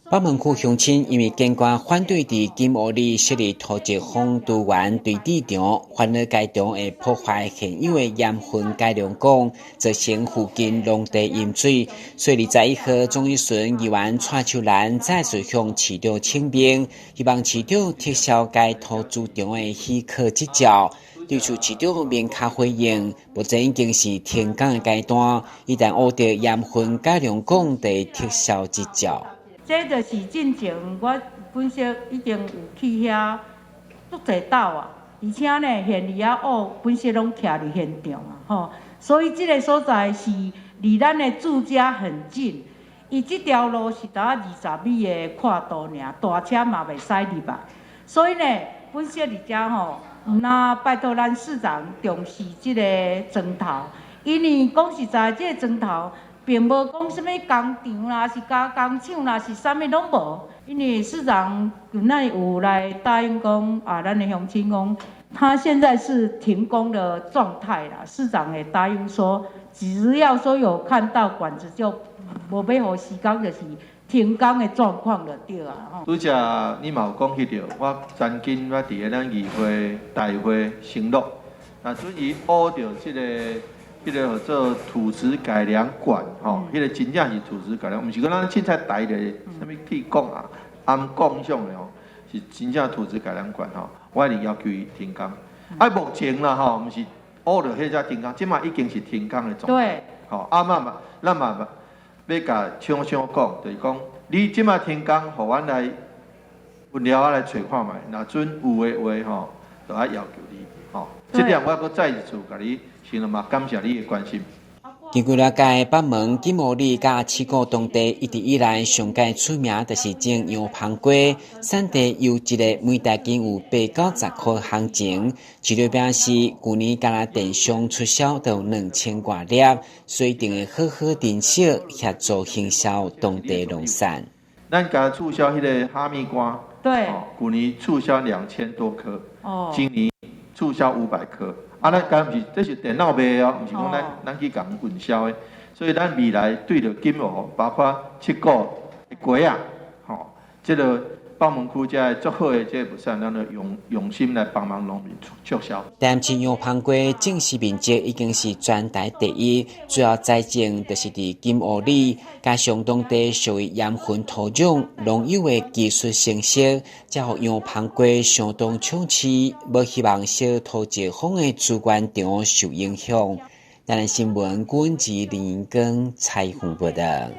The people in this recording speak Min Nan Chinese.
北門區鄉親因為堅決反對佇金湖里設立土質豐都園堆置場，煩惱該場會破壞現有的鹽分改良港，造成附近農地淹水。所以21號，鍾宇純議員蔡秋蘭再次向市長請命，希望市長撤銷該土資場的許可執照。對此市長明確回應，目前已經是停工的階段，一旦挖著鹽分改良港，就會撤銷執照。這就是進前我本身已經有去遐足濟鬥啊，而且呢，現佇遐挖本身攏徛佇現場啊，吼，所以這个所在是離咱的住家很近，伊這條路是大約20米的闊度爾，大車嘛袂使入來，所以呢，本身佇遮吼，毋若拜託咱市長重視這个磚頭，因為講實在，這个磚頭並無講啥物工廠啦，是加工廠啦，是啥物攏無。因為市長近來有來答應講啊，咱的鄉親講，他現在是停工的狀態啦。市長會答應說，只要說有看到管子，就無欲予施工，就是停工的狀況就對啊。拄才你嘛有講彼著，我曾經我佇咧咱議會大會承諾，若准伊挖著這个。彼个號做土質改良館，吼，彼个真正是土質改良，毋是講咱凊彩台一個啥物鐵管啊、頷管種的吼，是真正土質改良館吼。我一定要求伊停工。啊，目前啦吼，毋是挖著彼才停工，這馬已經是停工的狀態。吼，啊嘛嘛，咱嘛欲共廠商講，就是講你這馬停工，予阮來分料仔來揣看覓，若准有的話吼，就愛要求你，吼。這點我閣再一次共你。先嘛，感謝你的關心。根據了解，北門金湖里佮七股當地一直以來上蓋出名就是種洋芳瓜，產地優質的每大斤有8到10箍行情。市長表示，舊年干焦電商出銷就有2000外粒，所以一定會好好珍惜協助行銷當地農產。咱共促銷彼个哈密瓜，舊年促銷2000多顆，今年促銷500顆。啊，咱敢毋是，這是電腦賣的哦，毋是講咱咱去共運銷的。所以咱未來對著金湖，包括七股的瓜仔，吼，這个北門區遮的足好的這个物產，咱就用用心來幫忙農民促銷。台南市洋芳瓜種植面積已經是全台第一，主要栽種就是佇金湖里，加上當地屬於鹽分土壤、農友的技術成熟，才予洋芳瓜相當搶市，無希望小土石方的資源場受影響。台南新聞，郭文吉、林英庚採訪報導。